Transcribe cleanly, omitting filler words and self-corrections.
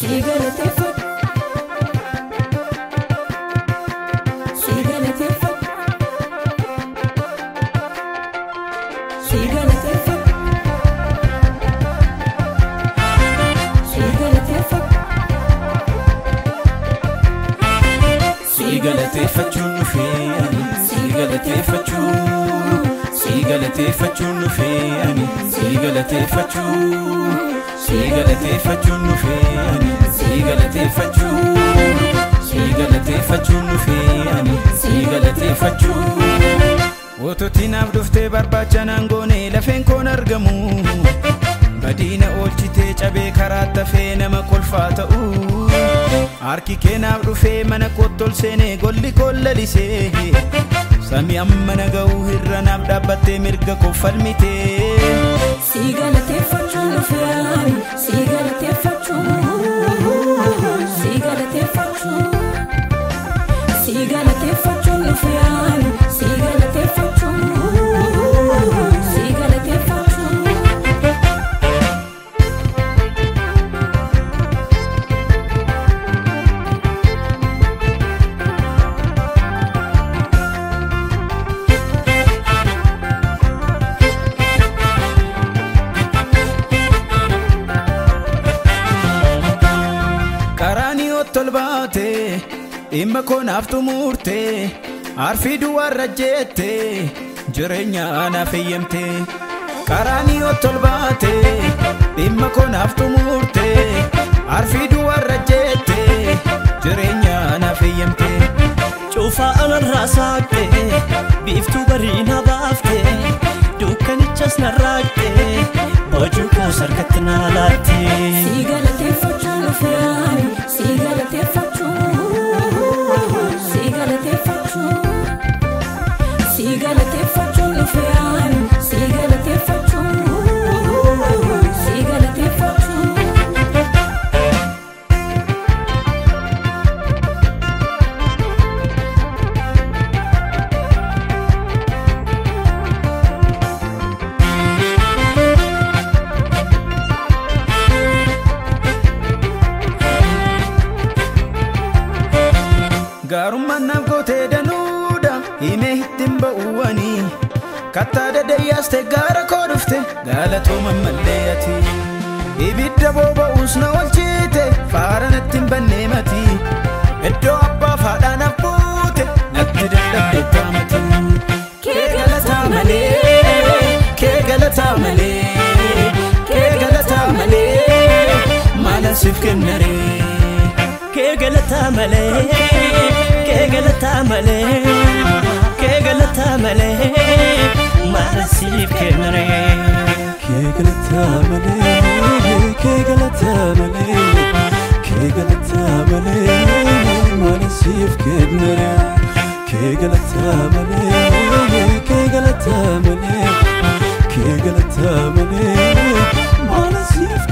Si galateeffadhu. Si galateeffadhu. Si galateeffadhu. Si galateeffadhu. Si galateeffachuun dhufee ani, si galateeffachuu, si galateeffachuun dhufee ani, si galateeffachuu, si galateeffachuun dhufee ani, si galateeffachuu, si galateeffachuun dhufee ani, si galateeffachuu. Otootti naaf dhuftee barbaacha naan goone lafeen koon argamu. Badiina oolchitee cabee karaa tafee nama kolfaa ta'u. Harki kee naaf dhufee mana kootti ol seenee golli koo lalisee. Samii amma na ga'uu irra naaf dhaabbattee mirga koo falmitee. Si galateeffachuun dhufee ani, si galateeffachuu, si galateeffachuu, si galateeffachuun dhufee ani, si galateeffachuu, si galateeffachuu. Karaanii ol baate dhimma koo naaf xumurte arfii duwwaarra jeette jireenya naaf eeyyamte. Karaanii ol baate dhimma koo naaf xumurte arfii duwwaarra jeette jireenya naaf eeyyamte. Cuufaa anarraa saaqte, biiftuu barii na baafte, dukkanichas na raaqte, boojuu koos harkatti na laatte. Si galateeffachuun dhufee ani, si galateeffachuu, si galateeffachuu, si galateeffachuun dhufee ani, si galateeffachuu, si galateeffachuu. Gaarummaan naaf gootee danuudha himee ittiin ba'uwwanii. Kattaa dadayyaastee gaara koo dhufte galatooma mallee ati. Ibidda boba'uus na oolchite faara natti hin bannee mati. Iddoo abbaa faadhaa naaf buute natti dadhabde taamati. Kee galataa malee, kee galataa malee, kee galataa malee, maalan siif kennaree? Kee galataa malee, kee galataa malee, kee galataa malee, maal siif kennaree? Kee galataa malee, kee galataa malee, kee galataa malee, maal siif kennare? Kee galataa malee, kee galataa malee, kee galataa malee, maal siif